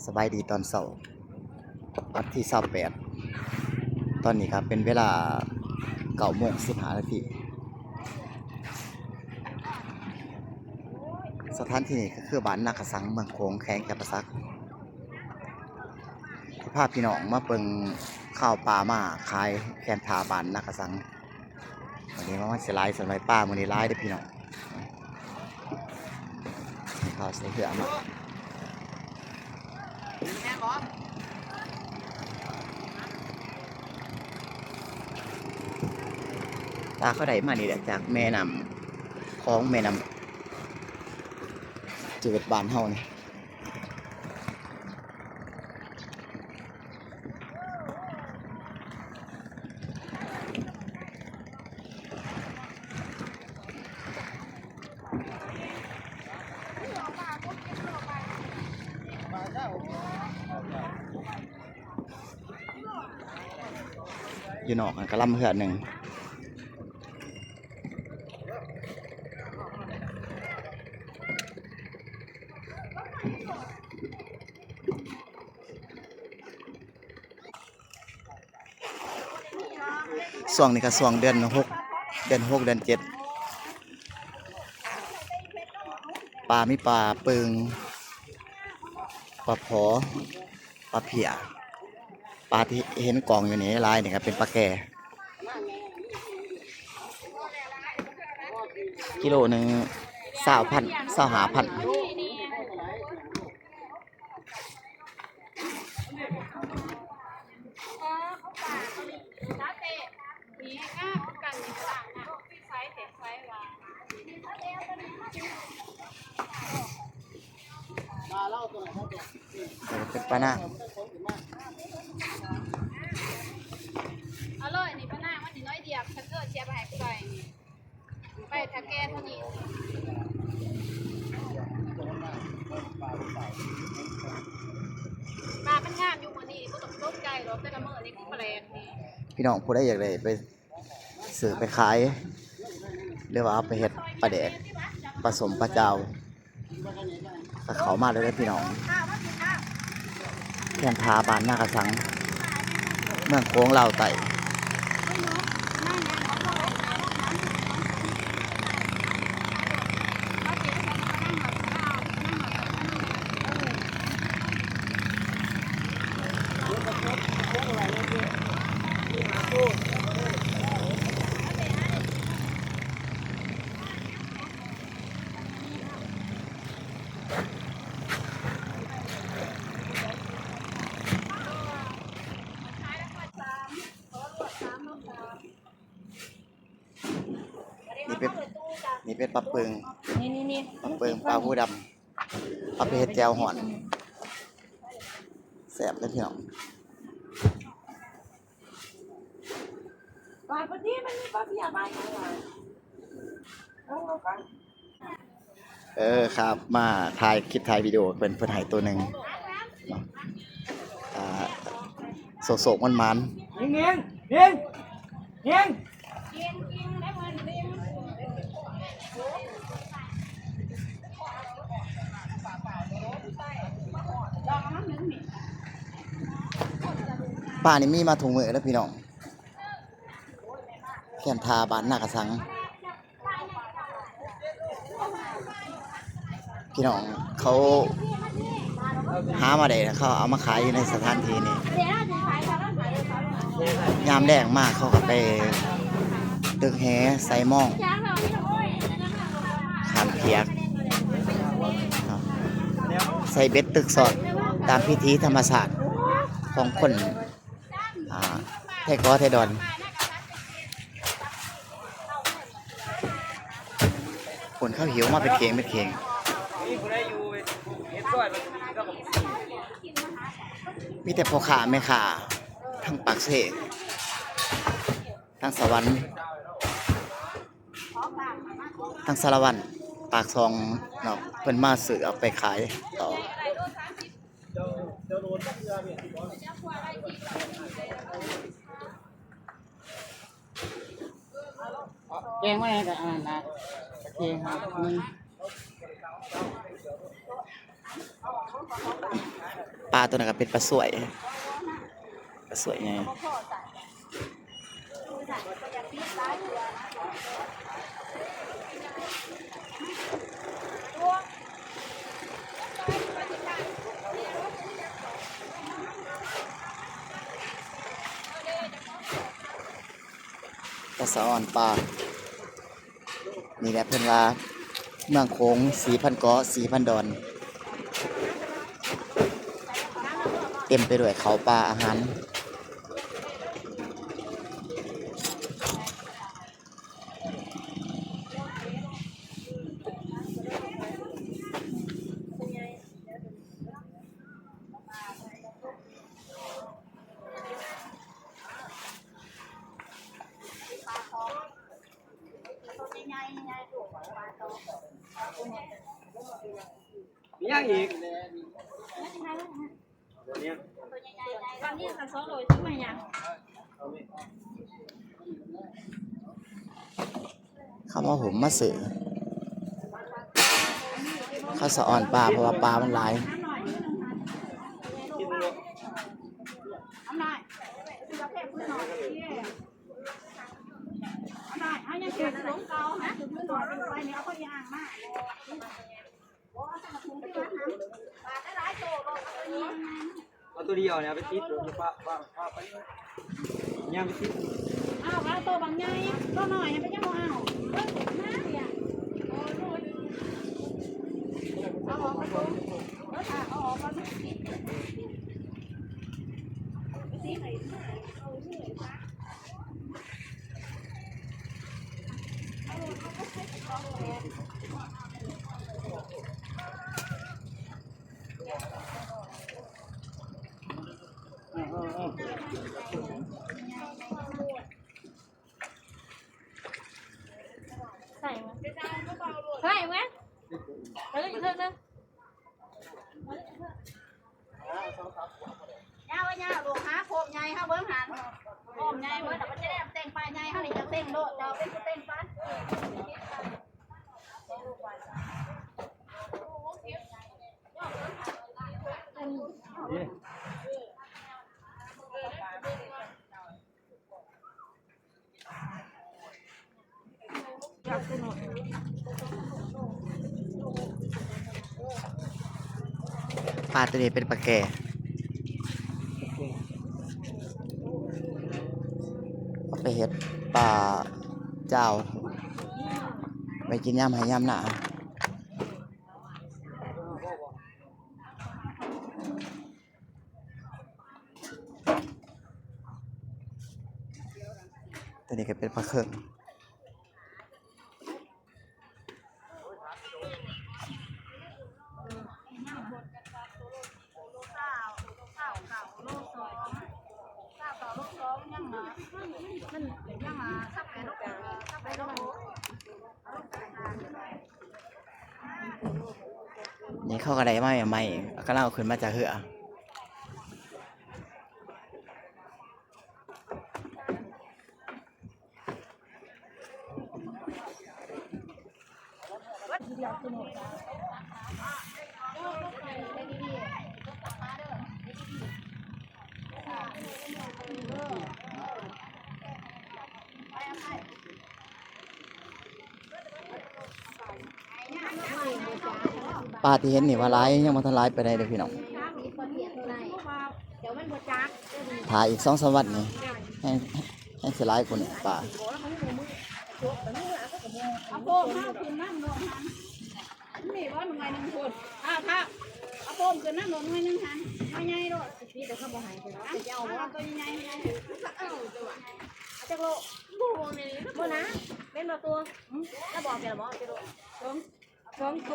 ສະບາຍດີຕອນເຊົ້າ ວັນທີຊາວແປດ ຕອນນີ້ກໍເປັນເວລາເກົ້າໂມງສິບຫ້ານາທີ. ສະຖານທີ່ນີ້ກໍຄືບ້ານນາກະສັງ ເມືອງໂຂງ ແຂວງຈຳປາສັກ. ຊິພາພີ່ນ້ອງມາເບິ່ງຄາວປາມາຂາຍແຄມທ່າບ້ານນາກະສັງ. ມື້ນີ້ວ່າມັນຊິຫຼາຍສ່ຳໃດ ປາມື້ນີ້ຫຼາຍເດ້ພີ່ນ້ອງ. ເຂົາໃສ່ເຮືອມາ ປາເຂົາໄດ້ມານີ້ແຫຼະ ຈາກແມ່ນ້ຳຂອງ ແມ່ນ້ຳຈືດບ້ານເຮົານີ້. ຢູ່ນອກຫັ້ນກະລຳເຮືອໜຶ່ງ. ຊ່ວງນີ້ກໍຊ່ວງເດືອນຫົກ ເດືອນຫົກ ເດືອນເຈັດ ປາ ມີປາປຶງ ປາພໍ ປາເພ້ຍ ປາທີ່ເຫັນກອງຢູ່ນີ້ຫຼາຍນີ້ກໍເປັນປາແກ່ ກິໂລໜຶ່ງຊາວພັນ ຊາວຫ້າພັນ. ເປັນປານາງ ເອົາເລີຍນີ້ ປານາງມັນນີ້ໜ້ອຍດຽວ ຄັນເກີດເສຍໄປໃຫ້ຜູ້ໃດນີ້. ໄປຖ້າແກ່ເທົ່ານີ້ ປາມັນງາມຢູ່ມື້ນີ້ ບໍ່ຕ້ອງຕົກໃຈດອກ ແຕ່ລະມື້ນີ້ຄືປາແຫຼກນີ້. ພີ່ນ້ອງຜູ້ໃດຢາກໄດ້ໄປຊື້ໄປຂາຍ ຫຼືວ່າເອົາໄປເຮັດປາແດກ ປາສົ້ມ ປາຈ່າວ ກໍເຂົ້າມາເລີຍເດີພີ່ນ້ອງ ແຄມທ່າບ້ານນາກະສັງ ເມືອງໂຂງ ລາວໃຕ້. ນີ້ເປັນ ນີ້ເປັນປາປຶງ ນີ້ໆໆ ປາປຶງ ປາຫູດຳ ເອົາໄປເຮັດແຈ່ວຮ້ອນ ແຊບເລີຍພີ່ນ້ອງ. ປາປະດີມັນມີປາເພຍປາຫຍັງຫວາ? ເອີ ເອົາ ເອົາໄປ ເອີ ຄັບ ມາຖ່າຍຄລິບ ຖ່າຍວິດີໂອເພິ່ນ ເພິ່ນໃຫ້ໂຕໜຶ່ງເນາະ ອ່າ ໂຊກໆ ໝານໆ. ເຮງໆ ເຮງໆ ເຮງ. ປານີ້ມີມາທຸກມື້ເດີພີ່ນ້ອງ ແຄມທ່າບ້ານນາກະສັງ. ພີ່ນ້ອງເຂົາຫາມາໄດ້ ເຂົາເອົາມາຂາຍຢູ່ໃນສະຖານທີ່ນີ້ ຍາມແລງມາເຂົາກໍໄປຕຶກແຫໃສ່ມອງ ຂ້າມຂຽກເນາະ ໃສ່ເບັດຕຶກສອດ ຕາມພິຖີທຳມະຊາດຂອງຄົນ ອ່າ ໄທຂໍ ໄທດອນ ຄົນເຂົາຫິ້ວມາເປັນເຂ່ງເປັນເຂ່ງ ມີແຕ່ພໍ່ຄ້າແມ່ຄ້າ ທັງປາກເຊ ທັງສະຫວັນ ທັງສາລະວັນ ປາກຊ່ອງເນາະ ເພິ່ນມາຊື້ເອົາໄປຂາຍຕໍ່. ແກງໄວ້ໃຫ້ກັບອັນນັ້ນນະ ແກງຫາໜຶ່ງ. ປາຕົວນັ້ນກໍເປັນປາສວຍ ປາສວຍໃຫຍ່. ກະສະອອນປາ ນີ້ແຫຼະເພິ່ນວ່າ ເມືອງໂຂງສີ່ພັນເກາະ ສີ່ພັນດອນ ເຕັມໄປດ້ວຍເຂົ້າປາອາຫານ. ມີຫຍັງອີກ? ເຂົາມາຫົມມາເສືອ ເຂົາສະອອນປາ ເພາະວ່າປາມັນຫຼາຍ. ເອົາຕົວດຽວນີ້ໄປຕິດ ປະ ປະ ປະ ໄປ ຍ່າງໄປຕິດ. ເອົາ ເອົາໂຕບັກໃຫຍ່ ໂຕນ້ອຍໄປຍັງບໍ່ເອົາ ເອີ ມາເດ ເອົາອອກກ່ອນ ເອີ ຖ້າເອົາອອກກ່ອນ ໃສ່ມາ ໃສ່ມາ ເອີ ອີກເທື່ອໜຶ່ງ. ຍາວ ຍາວ ລູກຫາໂຄມໃຫຍ່ເຮົາເບິ່ງຫັ້ນ ໂຄມໃຫຍ່ເບິດ ແລ້ວມັນຈະໄດ້ເຕັງປາໃຫຍ່ເຮົານີ້ ຈະເຕັງໂລດ ເຈົ້າເປັນຜູ້ເຕັງປາ. ປາຕົວນີ້ເປັນປາແກ່ ເອົາໄປເຮັດປາຈ່າວ ໄວ້ກິນຍາມໄຮ່ຍາມນາ. ຕົວນີ້ກໍເປັນປາເຄິງ ນີ້ເຂົາກໍໄດ້ມາໃໝ່ໆ ກຳລັງເອົາຂຶ້ນມາຈາກເຮືອ. ປາທີ່ເຫັນນີ້ວ່າຫຼາຍ ຍັງບໍ່ທັນຫຼາຍປານໃດເດີ້ພີ່ນ້ອງ ຖ້າອີກສອງສາມວັນນີ້ ແຮງ ແຮງຊິຫຼາຍກວ່ານີ້ປາ. ເອົາໂພມມາຂຶ້ນນຳໂລດຫັ້ນ ນີ້ບໍ່ໜ່ວຍໜຶ່ງພຸ້ນ ຖ້າ ຖ້າ ເອົາໂພມຂຶ້ນນຳໂລດໜ່ວຍໜຶ່ງຫັ້ນ ໜ່ວຍໃຫຍ່ໂລດ ມີແຕ່ເຂົາບໍ່ໃຫ້ເພິ່ນເອົາ ແຕ່ຈະເອົາບໍ່ ເອົາຕົວໃຫຍ່ໆ ເອົາຈັກໂລ ບໍ່ແມ່ນ ບໍ່ນະ ແມ່ນບໍ່ຕົວ ລະບອກແກລະບໍ່ ເອົາຈັກໂລ ສອງ ສອງໂຕ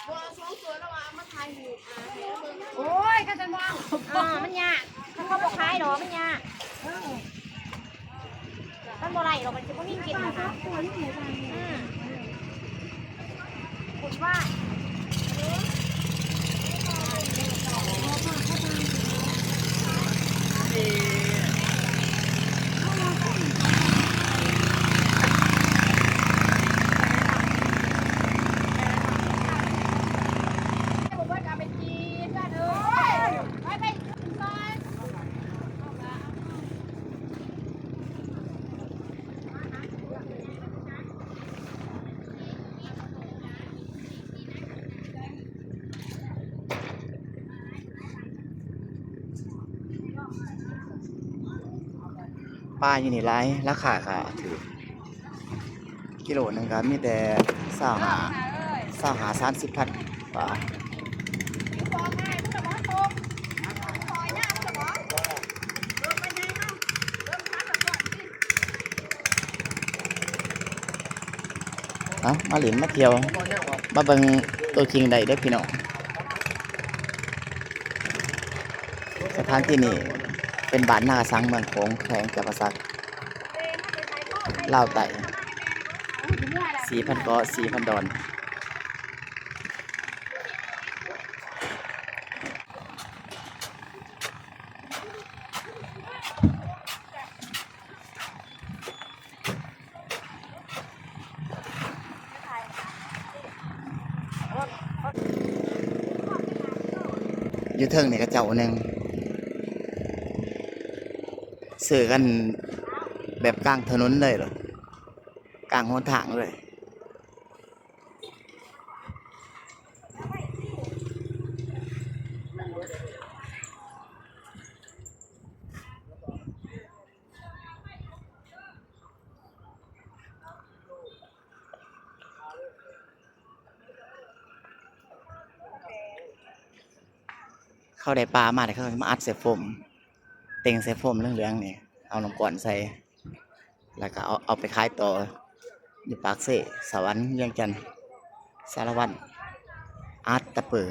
ບໍ່ເອົາສອງໂຕ ລະວ່າເອົາມາຖ່າຍຮູບ ອ່າ ໃຫ້ລາວເບິ່ງ ໂອ້ຍ ຄັນຊັ້ນບໍ່ເອົາ ອ່າ ມັນຍາກ ຄັນເຂົາບໍ່ຂາຍດອກ ມັນຍາກ ເອີ ມັນບໍ່ໄດ້ດອກ ມັນຊິບໍ່ມີກິນນະ ອືມ ບຸນວາຍ. ບໍ່ເບິດກໍເອົາໄປຈີ່ເພື່ອນເອີຍ ປາຢູ່ນີ້ຫຼາຍ ລາຄາກໍຖືກ ກິໂລໜຶ່ງກໍມີແຕ່ຊາວຫ້າ ຊາວຫ້າ ສາມສິບພັນປາ. ເອົາ ມາຫຼິ້ນມາທ່ຽວ ມາເບິ່ງຕົວຈິງໄດ້ເດີ້ພີ່ນ້ອງ. ສະຖານທີ່ນີ້ເປັນບ້ານນາກະສັງ ເມືອງໂຂງ ແຂວງຈຳປາສັກ ລາວໃຕ້ ສີ່ພັນເກາະ ສີ່ພັນດອນ. ຢູ່ເທິງນີ້ເຂົາເຈົ້າໜຶ່ງ ຊື້ກັນແບບກາງຖະໜົນເລີຍ ກາງຫົນທາງເລີຍ. ເຂົາໄດ້ປາມາ ແລ້ວເຂົາກໍມາອັດໃສ່ໂຟມ ເຕັງໃສ່ໂຟມເຫຼືອງໆນີ້ ເອົານ້ຳກ້ອນໃສ່ ແລ້ວກໍເອົາ ເອົາໄປຂາຍຕໍ່ຢູ່ປາກເຊ, ສະຫວັນ, ວຽງຈັນ, ສາລະວັນ, ອັດຕະປື. ເ